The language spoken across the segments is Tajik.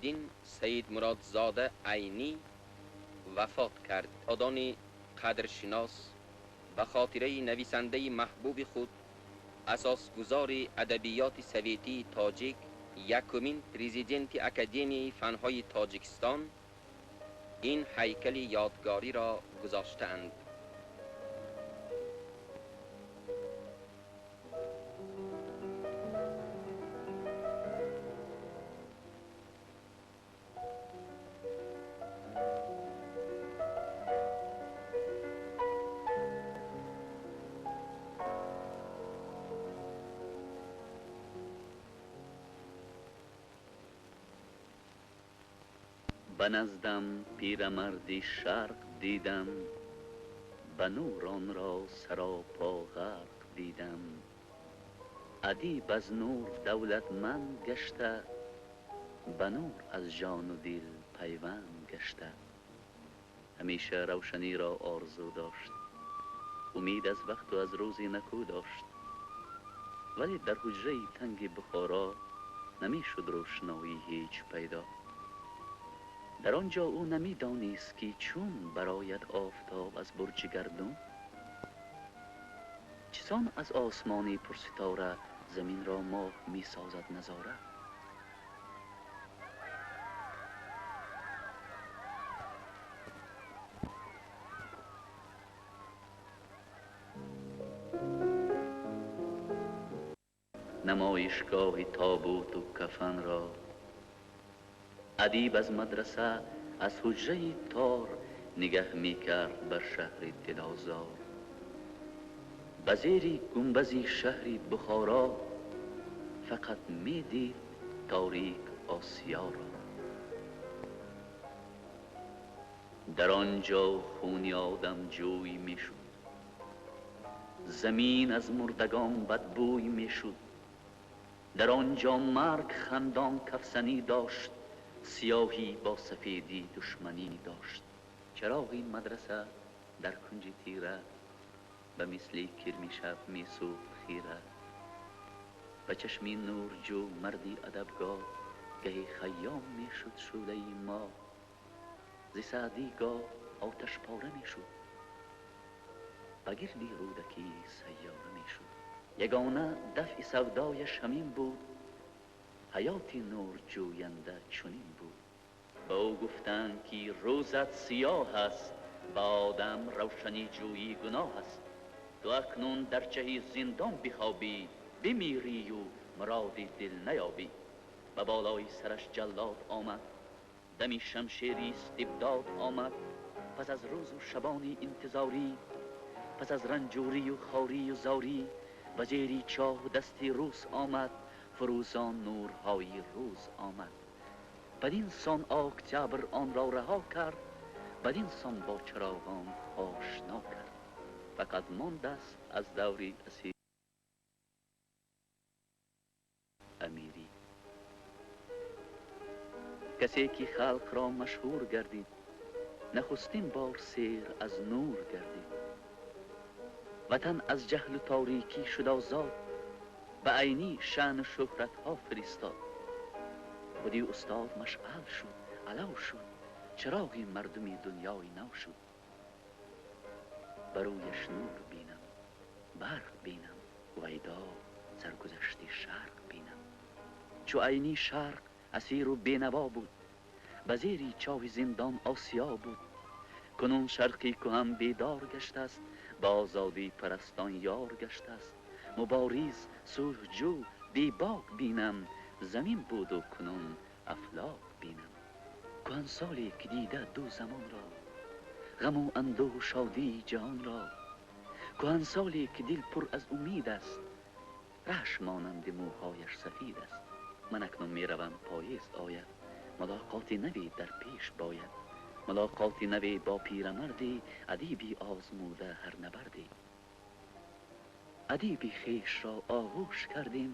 Садриддин Саидмуродзода Айнӣ вафот кард. Одони қадршинос ба хотираи нависандаи маҳбуби худ, асосгузори адабиёти советии тоҷик, якумин президенти Академияи фанҳои Тоҷикистон ин ҳайкали ёдгориро гузоштаанд. Ба наздам пирамарди шарқ дидам, ба нур онро саропо ғарқ дидам. Адиб аз нур давлатманд гашта, ба нур аз ҷону дил пайванд гашта. Ҳамеша равшаниро орзу дошт, умид аз вақту аз рӯзи накӯ дошт. Вале дар ҳуҷраи танги Бухоро намешуд рӯшноӣ ҳеҷ пайдо. Дар он ҷо ӯ намедонист, ки чун барояд офтоб аз бурҷи гардун, чисон аз осмони пурситора заминро моҳ месозад назора. Намоишгоҳи тобуту кафанро адиб аз мадраса, аз ҳуҷраи тор нигаҳ мекард бар шаҳри дилозор. Ба зери гунбази шаҳри Бухоро фақат медид торик Осиёро. Дар он ҷо хуни одам ҷӯй мешуд, замин аз мурдагон бадбӯй мешуд. Дар он ҷо марг хандон кафзанӣ дошт, сиёҳӣ бо сафедӣ душманӣ дошт. Чароғи мадраса дар кунҷи тира ба мисли кирми шаб месӯхт хира. Ба чашми нурҷӯ марди адабгоҳ гаҳи Хайём мешуд шӯълаи моҳ. Зи Саъдӣ гоҳ оташпора мешуд, ба гирди Рӯдакӣ сайёра мешуд. Ягона дафъи савдояш ҳамин буд, ҳаёти нурҷӯянда чунин буд. Ба ӯ гуфтанд, ки рӯзат сиёҳ аст, ба одам равшаниҷӯӣ гуноҳ аст. Ту акнун дар чаҳи зиндон бихобӣ, бимирию муроди дил наёбӣ. Ба болои сараш ҷаллод омад, дами шамшери истибдод омад. Пас аз рӯзу шабони интизорӣ, пас аз ранҷурию хорию зорӣ, ба зери чоҳу дасти рӯс омад, фурӯзон нурҳои рӯз омад. Бадин сон октябр онро раҳо кард, бадин сон бо чароғон ошно кард. Фақат мондааст аз даври асири амирӣ. Касе ки халқро машҳур гардид, нахустин бор сер аз нур гардид. Ватан аз ҷаҳлу торикӣ шуд озод, ба Айнӣ шаъну шӯҳратҳо фиристод. Худи устод машъал шуд, алав шуд, чароғи мардуми дунёи нав шуд. Ба рӯяш нур бинам, барқ бинам, ҳувайдо саргузашти шарқ бинам. Чу Айнӣ шарқ асиру бенаво буд, ба зери чоҳи зиндон осиё буд. Кунун шарқи кӯҳан бедор гаштааст, ба озодӣ парастон ёр гаштааст. Мубориз, сулҳҷӯ, бебок бинам, замин буду кунун афлок бинам. Кӯҳансоле ки дида ду замонро, ғаму андӯҳу шодии ҷаҳонро, кӯҳансоле ки дил пур аз умид аст, раҳш монанди мӯҳояш сафид аст. Ман акнун меравам, поиз ояд, мулоқоти наве дар пеш бояд. Мулоқоти наве бо пирамарде, адиби озмуда ҳар набарде. Адиби хешро оғӯш кардем,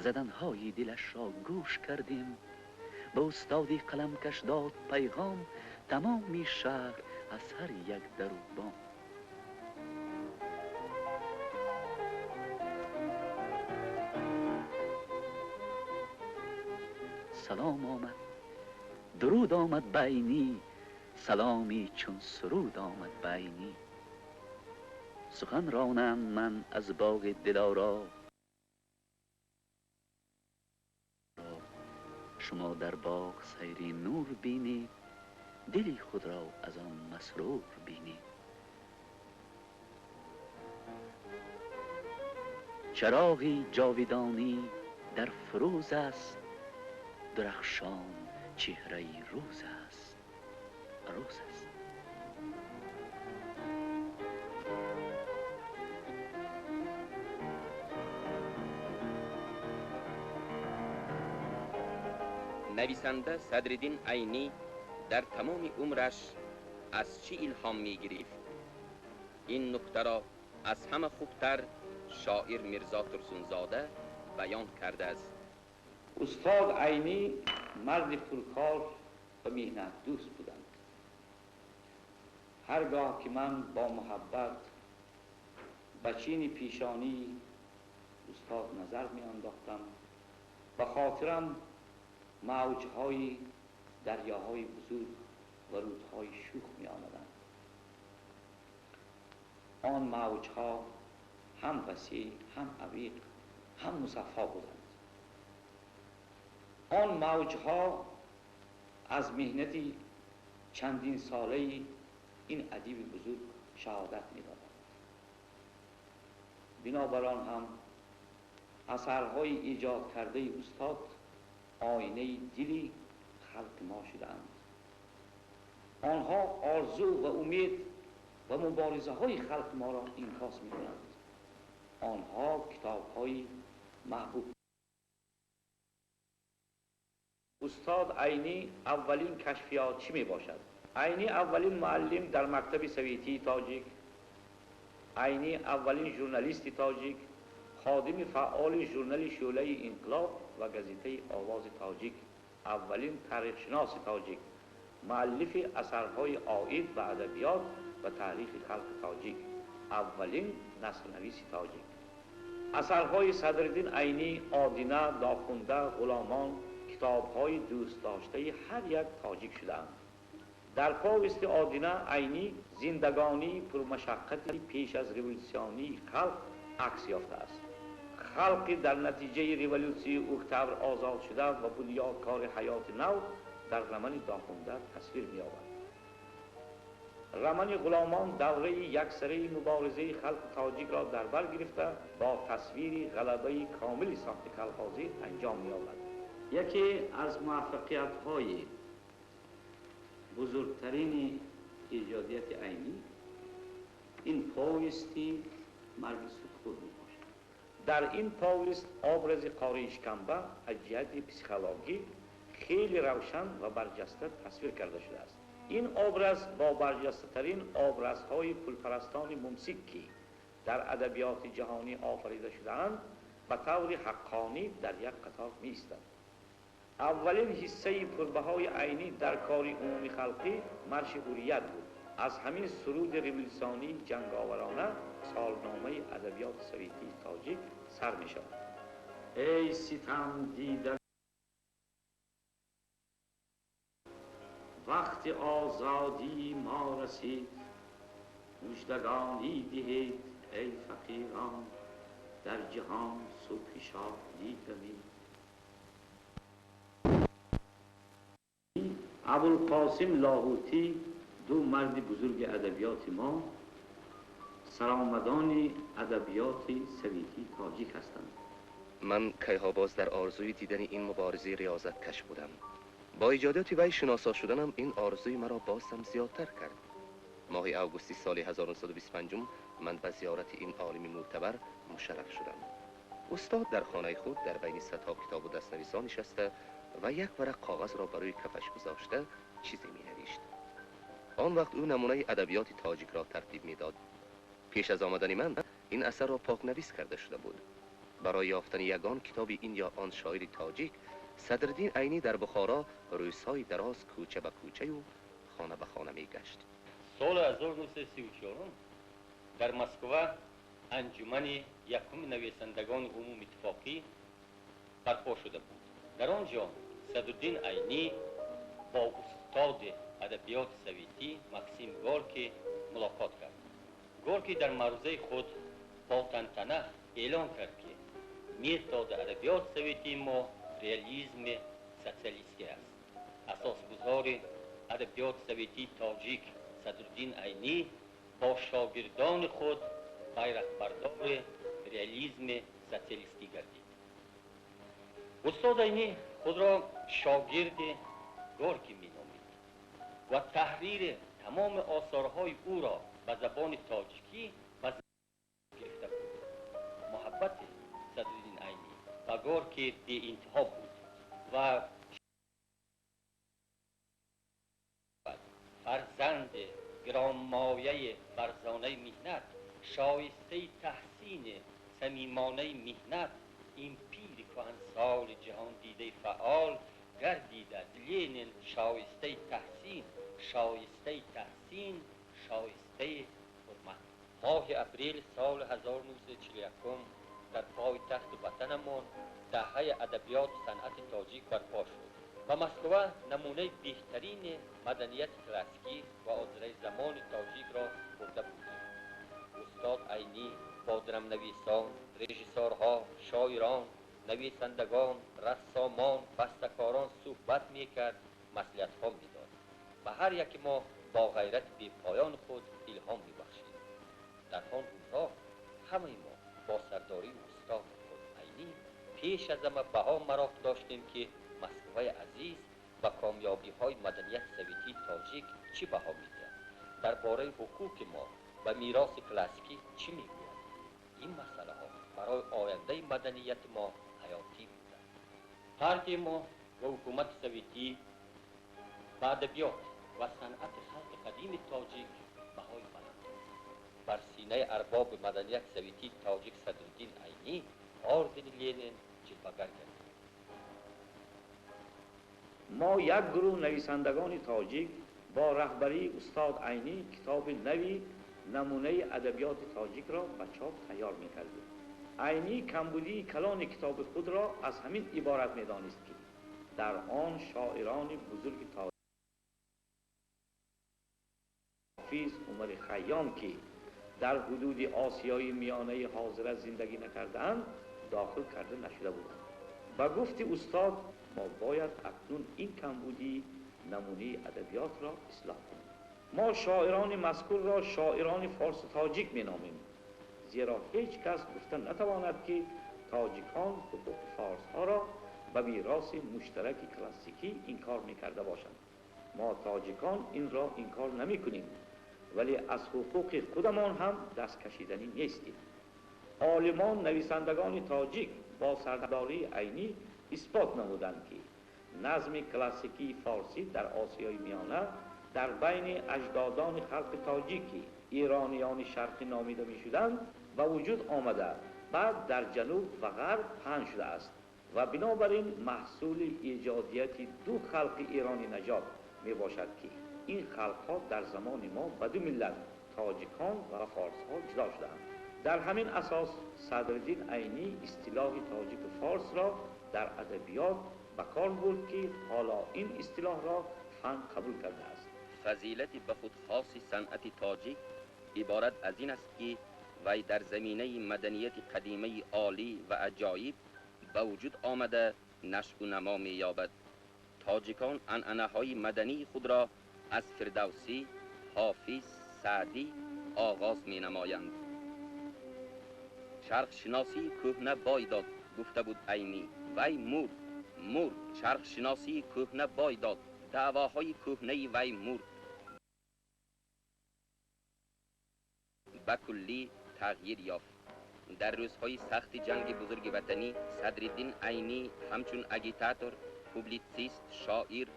заданҳои дилашро гӯш кардем. Ба устоди қаламкаш дод пайғом тамоми шаҳр аз ҳар як дару бом. Салом омад, Дуруд омад ба Айнӣ, саломе чун суруд омад ба Айнӣ. Сухан ронам ман аз боғи Дилоро, шумо дар боғ сайри нур бинед, дили худро аз он масрур бинед. Чароғи ҷовидонӣ дар фурӯз аст, дурахшон чеҳраи рӯз аст, рӯз аст. Нависанда Садриддин Айнӣ дар тамоми умраш аз чӣ илҳом мегирифт? Ин нуктаро аз ҳама хубтар шоир Мирзо Турсунзода баён кардааст. Устод Айнӣ марди пуркор ва меҳнатдӯст буданд. Ҳаргоҳ ки ман бо муҳаббат ба чини пешонии устод назар меандохтам, ба хотирам мавҷҳои дарёҳои бузург ва рӯдҳои шӯх меомаданд. Он мавҷҳо ҳам васеъ, ҳам амиқ, ҳам мусаффо буданд. Он мавҷҳо аз меҳнати чандин солаи ин адиби бузург шаҳодат медоданд. Бинобар он ҳам асарҳои эҷод кардаи устод оинаи дили халқи мо шудаанд. Онҳо орзу ва умед ва муборизаҳои халқи моро инъикос мекунанд. Онҳо китобҳои маҳбуб. Устод Айнӣ аввалин кашфиёт чӣ мебошад? Айнӣ аввалин муаллим дар мактаби советии тоҷик, Айнӣ аввалин журналисти тоҷик, ходими фаъоли журнали Шӯълаи инқилоб ва газетаи Овози тоҷик, аввалин таърихшиноси тоҷик, муаллифи асарҳои оид ба адабиёт ва таърихи халқи тоҷик, аввалин насрнависи тоҷик. Асарҳои Садриддин Айнӣ, Одина, Дохунда, Ғуломон китобҳои дӯстдоштаи ҳар як тоҷик шудаанд. Дар повести Одина Айнӣ зиндагонии пурмашаққати пеш аз революсионии халқ акс ёфтааст. Халқи дар натиҷаи революсияи октябр озод шуда ва бунёдкори ҳаёти нав дар романи Дохунда тасвир меёбад. Романи Ғуломон давраи яксараи муборизаи халқи тоҷикро дар бар гирифта бо тасвири ғалабаи комили сохти колхозӣ анҷом меёбад. Яке аз муваффақиятҳои бузургтарини эҷодияти Айнӣ ин повести Марги судхӯр мебошад. Дар ин повест образи қории шикамба аз ҷиҳати психологӣ хеле равшан ва барҷаста тасвир карда шудааст. Ин образ бо барҷастатарин образҳои пулпарастони мумсик, ки дар адабиёти ҷаҳонӣ офарида шудаанд, ба таври ҳаққонӣ дар як қатор меистад. Аввалин ҳиссаи пурбаҳои Айнӣ дар кори умумии халқӣ марши ҳуррият буд. Аз ҳамин суруди революсионии ҷанговарона солномаи адабиёти советии тоҷик сар мешавад. Эй ситам дида, вақти озодии мо расид, муждагонӣ диҳед эй фақирон, дар ҷаҳон субҳи шодӣ дамид. Абулқосим Лоҳутӣ, ду марди бузурги адабиёти мо, саромадони адабиёти советии тоҷик ҳастанд. Ман кайҳо боз дар орзуи дидани ин муборизаи риёзаткаш будам. Бо эҷодиёти вай шиносо шуданам ин орзуи маро боз ҳам зиёдтар кард. Моҳи августи соли 1925 ман ба зиёрати ин олими мӯътабар мушарраф шудам. Устод дар хонаи худ дар байни садҳо китобу дастнависҳо нишаста ва як варақ коғазро ба рӯи кафаш гузошта чизе менавишт. Он вақт ӯ намунаи адабиёти тоҷикро тартиб медод. Пеш аз омадани ман ин асарро покнавис карда шуда буд. Барои ёфтани ягон китоби ин ё он шоири тоҷик Садриддин Айнӣ дар Бухоро рӯзҳои дароз кӯча ба кӯчаю хона ба хона мегашт. Соли 1934 дар Москва анҷумани якуми нависандагони умумиттифоқӣ барпо шуда буд. Дар он ҷо Садриддин Айнӣ бо устоди адабиёти советӣ Максим Горкий мулоқот кард. Горкий дар маърузаи худ бо тантана эълон кард, ки методи адабиёти советии мо реализми социалистӣ аст. Асосгузори адабиёти советии тоҷик Садриддин Айнӣ бо шогирдони худ байрақбардори реализми социалистӣ гардид. Устод Айнӣ худро шогирди Горкий меномид ва таҳрири тамоми осорҳои ӯро ба забони тоҷикӣ ба гирифта буд. Муҳаббати Садриддин Айнӣ ба Горкий беинтиҳо буд ва фарзанди гироммояи фарзонаи меҳнат, шоистаи таҳсини самимонаи меҳнат, ин пири кӯҳансоли ҷаҳондидаи фаъол гардида Ленин шоистаи таҳсин, шоистаи таҳсин, шоистаи ҳурмат. Моҳи апрел соли 1941 дар пойтахти ватанамон даҳаи адабиёту санъати тоҷик барпо шуд. Ба Москва намунаи беҳтарини маданияти классикӣ ва озираи замони тоҷикро бурда будем. Устод Айнӣ бо драмнависон, режиссорҳо, шоирон, нависандагон, рассомон, бастакорон суҳбат мекард, маслиҳатҳо медод. Ба ҳар яке мо бо ғайрати бепоёни худ илҳом мебахшид. Дар он рӯзҳо ҳамаи мо бо сардории устод худ Айнӣ пеш аз ҳама баҳо мароқ доштем, ки Москваи азиз ба комёбиҳои маданияти советии тоҷик чӣ баҳо медиҳад, дар бораи ҳуқуқи мо ба мероси классикӣ чӣ мегӯяд. Ин масъалаҳо барои ояндаи маданияти мо ҳаётӣ буданд. Партияи мо ва ҳукумати советӣ ба адабиёт ва санъати халқи қадими тоҷик баҳои баланд дод. Бар синаи арбоби маданияти советии тоҷик Садриддин Айнӣ ордени Ленин ҷилвагар гардид. Мо як гурӯҳ нависандагони тоҷик бо раҳбарии устод Айнӣ китоби нави намунаи адабиёти тоҷикро ба чоп тайёр мекардем. Айнӣ камбудии калони китоби худро аз ҳамин иборат медонист, ки дар он шоирони бузурги Ҳофиз, Умари Хайём, ки дар ҳудуди Осиёи Миёнаи ҳозира зиндагӣ накардаанд, дохил карда нашуда буданд. Ба гуфти устод, мо бояд акнун ин камбудии намунаи адабиётро ислоҳ кунем. Мо шоирони мазкурро шоирони форсу тоҷик меномем, зеро ҳеҷ кас гуфта натавонад, ки тоҷикон ҳуқуқи форсҳоро ба мероси муштараки классикӣ инкор мекарда бошанд. Мо тоҷикон инро инкор намекунем, вале аз ҳуқуқи худамон ҳам даст кашиданӣ нестем. Олимон, нависандагони тоҷик бо сардории Айнӣ исбот намуданд, ки назми классикии форсӣ дар Осиёи Миёна дар байни аҷдодони халқи тоҷик, ки эрониёни шарқӣ номида мешуданд, ба вуҷуд омада, баъд дар ҷануб ва ғарб паҳн шудааст ва бинобар ин маҳсули эҷодияти ду халқи эронӣ нажод мебошад, ки ин халқҳо дар замони мо ба ду миллат, тоҷикон ва форсҳо, ҷудо шудаанд. Дар ҳамин асос Садриддин Айнӣ истилоҳи тоҷику форсро дар адабиёт ба кор бурд, ки ҳоло ин истилоҳро фан қабул кардааст. Фазилати ба худ хоси санъати тоҷик иборат аз ин аст, ки вай дар заминаи маданияти қадимаи олӣ ва аҷоиб ба вуҷуд омада нашъу намо меёбад. Тоҷикон анъанаҳои мадании худро аз Фирдавсӣ, Ҳофиз, Саъдӣ оғоз менамоянд. Шарқшиносии кӯҳна бой дод, гуфта буд Айнӣ. Вай мурд, мурд. Шарқшиносии кӯҳна бой дод, даъвоҳои кӯҳнаи вай мурд, ба куллӣ тағйир ёфт. Дар рӯзҳои сахти ҷанги бузурги ватанӣ Садриддин Айнӣ ҳамчун агитатор, публитсист, шоир,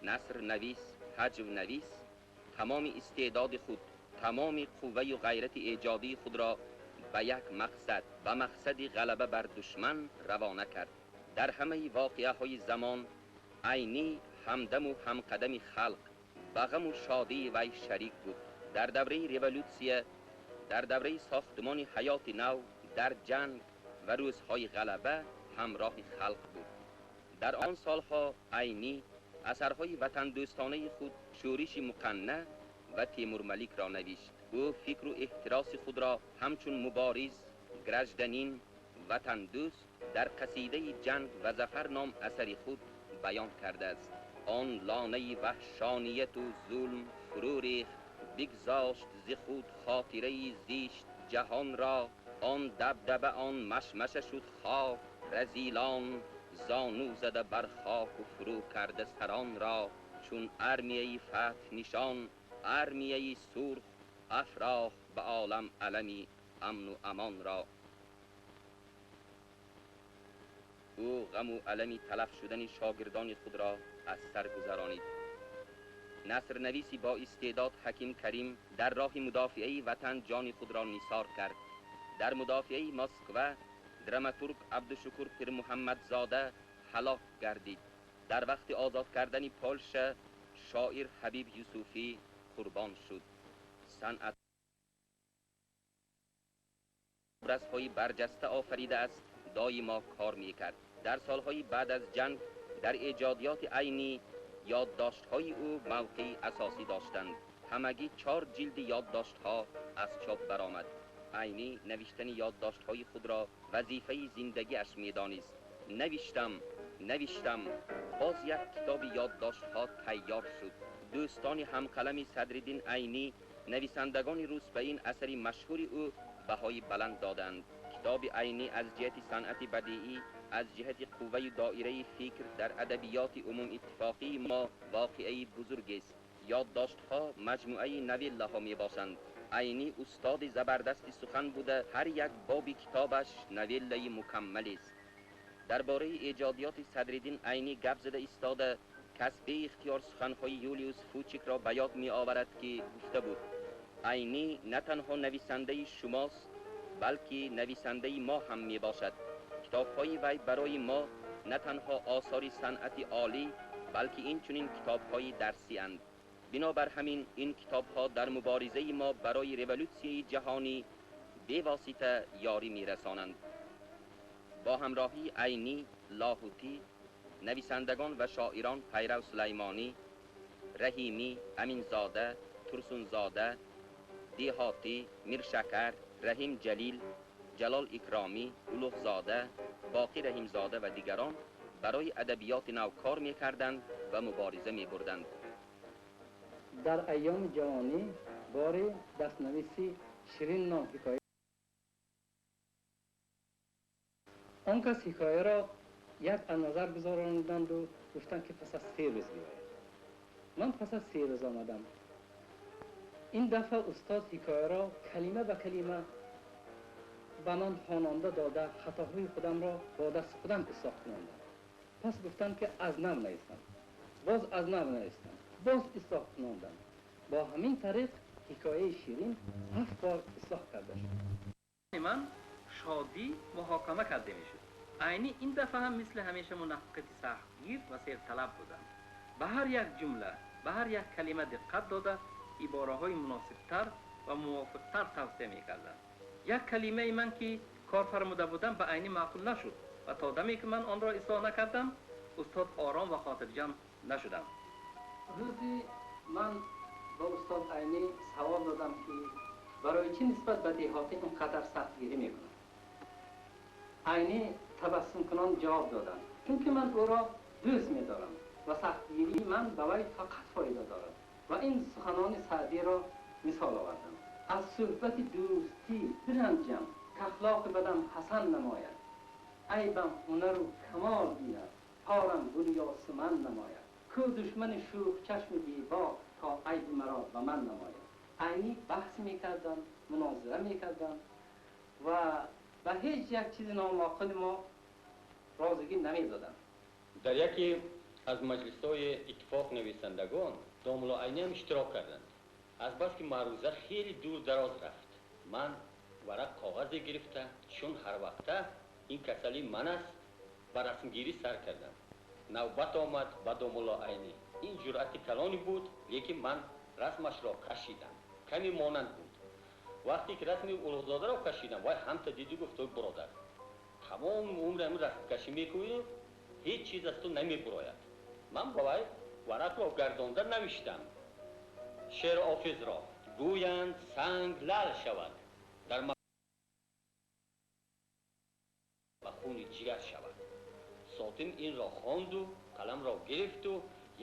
насрнавис, ҳаҷвнавис тамоми истеъдоди худ, тамоми қувваю ғайрати эҷодии худро ба як мақсад, ба мақсади ғалаба бар душман равона кард. Дар ҳамаи воқеаҳои замон Айнӣ ҳамдаму ҳамқадами халқ, ба ғаму шодии вай шарик буд. Дар давраи революсия, дар давраи сохтмони ҳаёти нав, дар ҷанг ва рӯзҳои ғалаба ҳамроҳи халқ буд. Дар он солҳо Айнӣ Асарҳои ватандӯстонаи худ Шӯриши муқанна ва Темурмаликро навишт. Ӯ фикру эҳтироси худро ҳамчун мубориз, гражданин, ватандӯст дар қасидаи Ҷанг ва зафар ном асари худ баён кардааст. Он лонаи ваҳшонияту зулм фурӯ рехт, бигзошт зи худ хотираи зишт ҷаҳонро. Он дабдаба, он машмаша шуд хок, разилон зону зада бар хоку фурӯ карда саронро. Чун армияи фатҳ нишон, армияи сурх афрохт ба олам алами амну амонро. Ӯ ғаму алами талаф шудани шогирдони худро аз сар гузаронид. Насрнависи бо истеъдод Ҳаким Карим дар роҳи мудофиаи ватан ҷони худро нисор кард. Дар мудофиаи Москва драматург Абдушукур Пирмуҳаммадзода ҳалок гардид. Дар вақти озод кардани Полша шоир Ҳабиб Юсуфӣ қурбон шуд. Санъат образҳои барҷаста офаридааст, доимо кор мекард. Дар солҳои баъд аз ҷанг дар эҷодиёти Айнӣ ёддоштҳои ӯ мавқеи асосӣ доштанд. Ҳамагӣ 4 ҷилди ёддоштҳо аз чоп баромад. Айнӣ навиштани ёддоштҳои худро вазифаи зиндагиаш медонист. Навиштам, навиштам, боз як китоби ёддоштҳо тайёр шуд. Дӯстони ҳамқалами Садриддин Айнӣ, нависандагони рус ба ин асари машҳури ӯ баҳои баланд доданд. Китоби Айнӣ аз ҷиҳати санъати бадиӣ, аз ҷиҳати қувваю доираи фикр дар адабиёти умумиттифоқии мо воқеаи бузургест. Ёддоштҳо маҷмӯаи новеллаҳо мебошанд. Айнӣ устоди забардасти сухан буда, ҳар як боби китобаш новеллаи мукаммалест. Дар бораи эҷодиёти Садриддин Айнӣ гап зада истода, кас беихтиёр суханҳои Юлиус Фучикро ба ёд меоварад, ки гуфта буд: Айнӣ на танҳо нависандаи шумост, балки нависандаи мо ҳам мебошад. Китобҳои вай барои мо на танҳо осори санъати олӣ, балки инчунин китобҳои дарсианд. Бинобар ҳамин ин китобҳо дар муборизаи мо барои революсияи ҷаҳонӣ бевосита ёрӣ мерасонанд. Бо ҳамроҳии Айнӣ, Лоҳутӣ, нависандагон ва шоирон Пайрав Сулаймонӣ, Раҳимӣ, Аминзода, Турсунзода, Деҳотӣ, Миршакар, Раҳим Ҷалил, Ҷалол Икромӣ, Улуғзода, Боқӣ Раҳимзода ва дигарон барои адабиёти нав кор мекарданд ва мубориза мебурданд. Дар айёми ҷавонӣ бори дастнависи Ширин ном ҳикоя, он кас ҳикояро як аз назар гузаронданду гуфтанд, ки пас аз 3 рӯз биёяд. Ман пас аз 3 рӯз омадам. Ин дафъа устод ҳикояро калима ба калима ба ман хононда дода, хатоҳои худамро бо дасти худам ислоҳ кунондам. Пас гуфтанд, ки аз нав нависам. Боз аз нав навистам, боз ислоҳ кунондам. Бо ҳамин тариқ ҳикояи Ширин 7 бор ислоҳ карда шуд. Ман шодӣ муҳокама карда мешуд. Айнӣ ин дафъа ҳам мисли ҳамеша мунафиқати сахтгир ва серталаб буданд. Ба ҳар як ҷумла, ба ҳар як калима диққат дода, ибораҳои муносибтар ва мувофиқтар тавсия мекарданд. Як калимаи ман, ки кор фармуда будам, ба Айнӣ маъқул нашуд ва то даме ки ман онро ислоҳ накардам, устод ором ва хотирҷамъ нашудам. Рӯзи ман ба устод Айнӣ савол додам, ки барои чӣ нисбат ба деҳотӣ ин қадар сахтгирӣ мекунад. Айнӣ табассумкунон ҷавоб доданд: чунки ман ӯро дӯст медорам ва сахтгирии ман ба вай фақат фоида дорад. Ва ин суханони Саъдиро мисол овардам: аз суҳбати дӯстӣ биранҷам, кахлоқи бадам ҳасан намояд, айбам ҳунару камол бинад, корам гули ёсуман намояд, ку душмани шӯхчашми бебок, то айби маро ба ман намояд. Айнӣ баҳс мекарданд, мунозира мекарданд ва ба ҳеҷ як чизи номаъқули мо розигӣ намедоданд. Дар яке аз маҷлисҳои иттифоқ нависандагон домулло Айнӣ ҳам иштирок карданд. Азбаски маъруза хеле дур дароз рафт, ман варақ коғазе гирифта, чун ҳар вақта ин касалӣ ман аст, ба расмгирӣ сар кардам. Навбат омад ба домулло Айнӣ. Ин ҷуръати калоне буд, лекин ман расмашро кашидам. Каме монанд буд. Вақте ки расми Улуғзодаро кашидам, вай ҳамта диду гуфт: ой бародар, тамоми умрам расмкашӣ мекунӣ, ҳеҷ чиз аз ту намебурояд. Ман ба вай Варақро гардонда навиштам. Шеъри Ҳофизро гӯянд санг лал шавад, дар ба хуни ҷигар шавад. Сотим инро хонду қаламро гирифту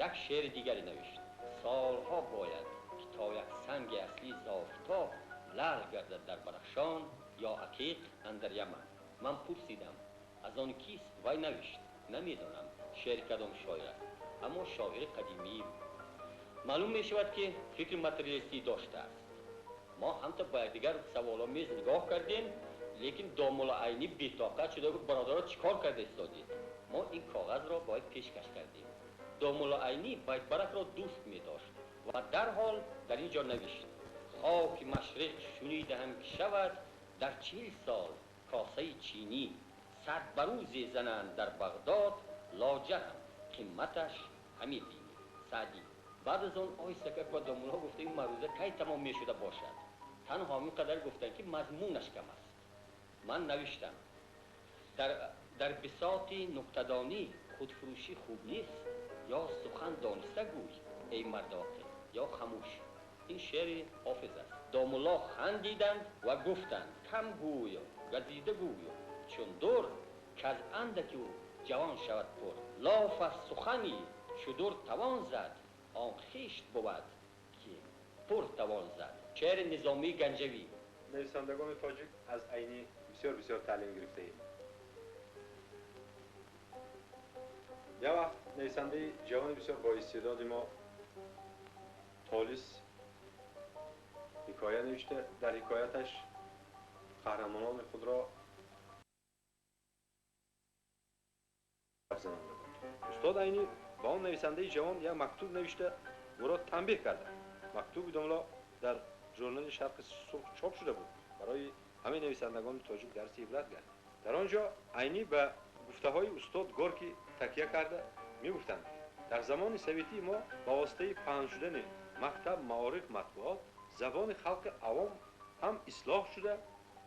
як шеъри дигаре навишт. Солҳо бояд ки то як санги аслӣ зофтоб лал гардад дар Бадахшон ё Ақиқ андар Яман. Ман пурсидам аз он кист? Вай навишт намедонам шеър кадом шоир аст, аммо шоири қадимӣ. Маълум мешавад ки фикри материалистӣ доштааст. Мо ҳамта ба якдигар саволомез нигоҳ кардем, лекин домулло Айнӣ бетоқат шуда гуфт: бародаро, чӣ кор карда истодед? Мо ин коғазро бояд пешкаш кардем. Домулло Айнӣ Байтбаракро дӯст медошт ва дарҳол дар ин ҷо навишт: хоки машриқ шунидаам ки шавад дар 40 сол косаи чинӣ, сад барӯзе зананд дар Бағдод, лоҷарам қиматаш ҳаме бинӣ. Саъдӣ. Баъд аз он оҳистакак ба домулло гуфта ин маъруза кай тамом мешуда бошад? Танҳо ҳамин қадар гуфтанд ки мазмунаш кам аст. Ман навиштам: дар бисоти нуктадонӣ худфурӯшӣ хуб нест, ё сухан дониста гӯй эй марди оқил, ё хамӯш. Ин шеъри Ҳофиз аст. Домулло хандиданд ва гуфтанд: кам гӯй, газида гӯй, чун дур каз андаки ӯ ҷавон шавад пур. Лоф аз сухани чу дур тавон зад, он хишт бувад ки пур тавон зад. Шеъри Низомии Ганҷавӣ. Нависандагони тоҷик аз Айнӣ бисёр бисёр таълим гирифтаем. Як вақт нависандаи ҷавони бисёр боистеъдоди мо Толис ҳикоя навишта, дар ҳикояташ қаҳрамонони худро занонда буд. Устод Айнӣ ба он нависандаи ҷавон як мактуб навишта ӯро танбеҳ карда. Мактуби домло дар журнали Шарқи Сурх чоп шуда буд. Барои ҳамаи нависандагони тоҷик дарси ибрат гардид. Дар он ҷо Айнӣ ба гуфтаҳои устод Горкӣ такя карда мегуфтанд: дар замони советии мо ба воситаи паҳн шудани мактаб, маориф, матбуот забони халқи авом ҳам ислоҳ шуда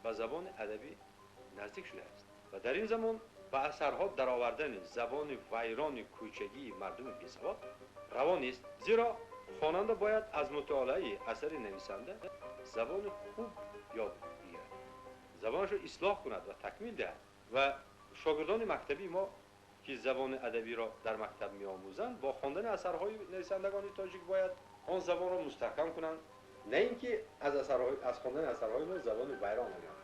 ба забони адабӣ наздик шудааст ва дар ин замон ба асарҳо даровардани забони вайрони кӯчагии мардуми бесавод раво нест, зеро хонанда бояд аз мутолиаи асари нависанда забони хуб ёд бигирад, забонашро ислоҳ кунад ва такмил диҳад. Ва шогирдони мактабии мо ки забони адабиро дар мактаб меомӯзанд, бо хондани асарҳои нависандагони тоҷик бояд он забонро мустаҳкам кунанд, на ин ки аз хондани асарҳои мо забони вайрон ёд.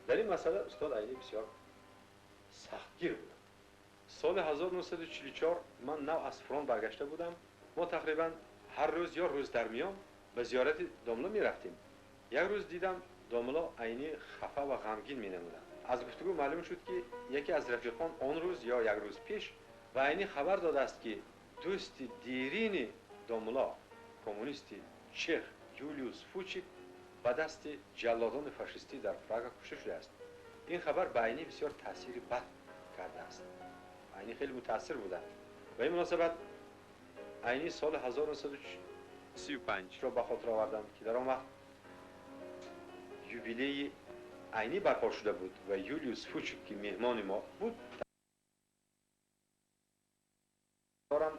Дар ин масъала устод Айнӣ бисёр сахтгир буданд. Соли 1944 ман нав аз фронт баргашта будам. Мо тақрибан ҳар рӯз ё рӯз дар миён ба зиёрати домло мерафтем. Як рӯз дидам домло Айнӣ хафа ва ғамгин менамуданд. Аз гуфтугӯ маълум шуд ки яке аз рафиқон он рӯз ё як рӯз пеш ба Айнӣ хабар додааст ки дӯсти дирини домло, коммунисти чех Юлиус Фучик ба дасти ҷаллодони фашистӣ дар Прага кушта шудааст. Ин хабар ба Айнӣ бисёр таъсири бад кардааст. Айнӣ хеле мутаассир буданд. Ба ин муносабат Айнӣ соли 1935 ро ба хотир оварданд ки дар он вақт юбилеи Айнӣ барпо шуда буд ва Юлиус Фучик ки меҳмони мо буд, дорам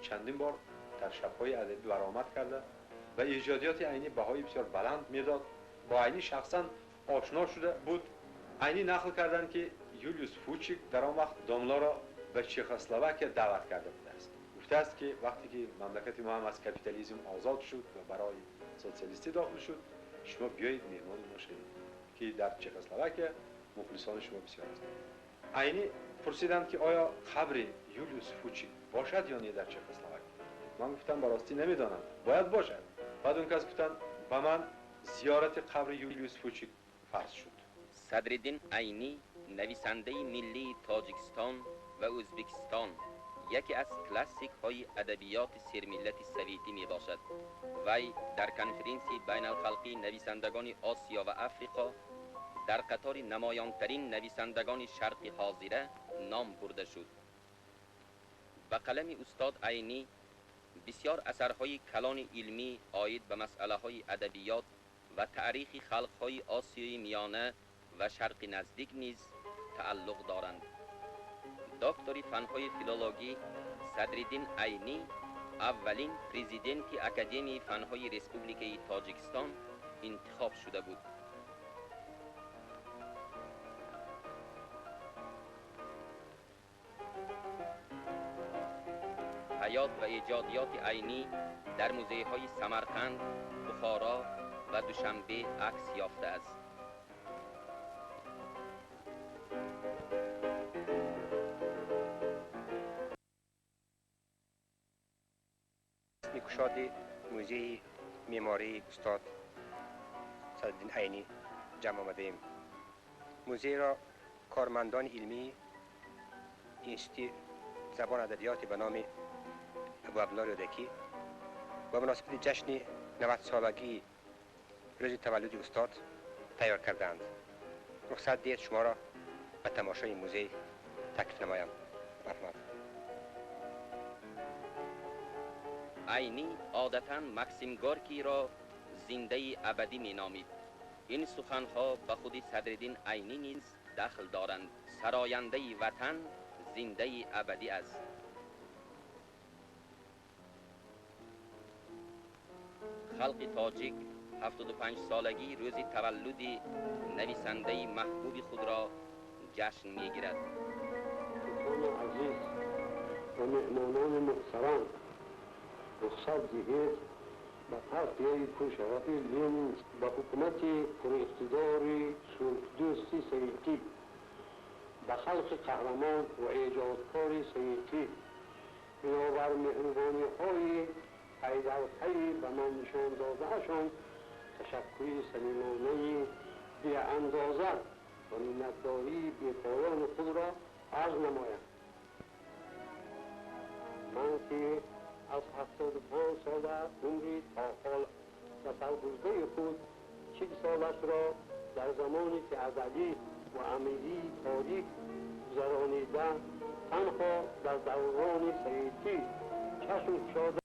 чандин бор дар шабҳои адабӣ баромад карда ва эҷодиёти Айнӣ баҳои бисёр баланд медод. Бо Айнӣ шахсан ошно шуда буд. Айнӣ нақл карданд ки Юлиус Фучик дар он вақт домлоро ба Чехословакия даъват карда будааст. Гуфтааст ки вақте ки мамлакати мо ҳам аз капитализм озод шуд ва барои социалистӣ дохил шуд, шумо биёед меҳмони мо шавед ки дар Чехословакия мухлисони шумо бисёр ҳастанд. Айнӣ пурсиданд ки оё қабри Юлиус Фучик бошад ё не дар Чехословакия? Ман гуфтам ба ростӣ намедонам, бояд бошад. Баъд он кас гуфтанд ба ман зиёрати қабри Юлиус Фучик фарз шуд. Садриддин Айнӣ нависандаи миллии Тоҷикистон ва Ӯзбекистон, яке аз классикҳои адабиёти сермиллати советӣ мебошад. Вай дар конференсияи байналхалқии нависандагони Осиё ва Африқо дар қатори намоёнтарин нависандагони шарқи ҳозира ном бурда шуд. Ба қалами устод Айнӣ бисёр асарҳои калони илмӣ оид ба масъалаҳои адабиёт ва таърихи халқҳои Осиёи Миёна ва Шарқи Наздик низ тааллуқ доранд. Доктори фанҳои филологӣ Садриддин Айнӣ аввалин президенти Академияи фанҳои Республикаи Тоҷикистон интихоб шуда буд. Ҳаёт ва эҷодиёти Айнӣ дар музейҳои Самарқанд, Бухоро ва Душанбе акс ёфтааст. Кушоди музеи меъмории устод Садриддин Айнӣ ҷамъ омадаем. Музейро кормандони илмии Институти забон адабиёти ба номи Абу Абдулло Рӯдакӣ ба муносибати ҷашни 90-солагии рӯзи таваллуди устод тайёр кардаанд. Рухсат диҳед, шуморо ба тамошои музей таклиф намоям. Марҳамат. Айнӣ одатан Максим Горкийро зиндаи абадӣ меномид. Ин суханҳо ба худи Садриддин Айнӣ низ дахл доранд. Сарояндаи ватан зиндаи абадӣ аст. Халқи тоҷик 75-солагии рӯзи таваллуди нависандаи маҳбуби худро ҷашн мегирад. Дӯстони азиз ва меҳмонони муҳтарам, рухсат диҳед ба партияи пуршарафи Ленин, ба ҳукумати пуриқтидори сулҳдӯсти советӣ, ба халқи қаҳрамон ва эҷодкори советӣ бинобар меҳрубониҳои пайдарпайи ба ман нишон додаашон ташаккури самимонаи беандоза ва миннатдории бепоёни худро арз намоям. Ман ки аз 75 сола умри то ҳол ба сарбурдаи худ 40 солашро дар замони феодалӣ ва амирии торик гузаронида, танҳо дар даврони советӣ чашм кушода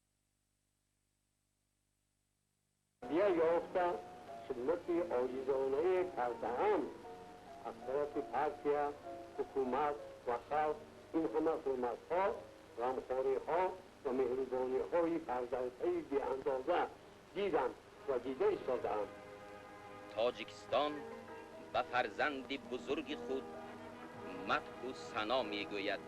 ёфта хидмати оҷизонае кардаам, аз тарафи партия, ҳукумат ва халқ ин ҳама ҳурматҳо, ғамхориҳо ва меҳрубониҳои пайдарпайи беандоза дидам ва дида истодаам. Тоҷикистон ба фарзанди бузурги худ мадҳу сано мегӯяд.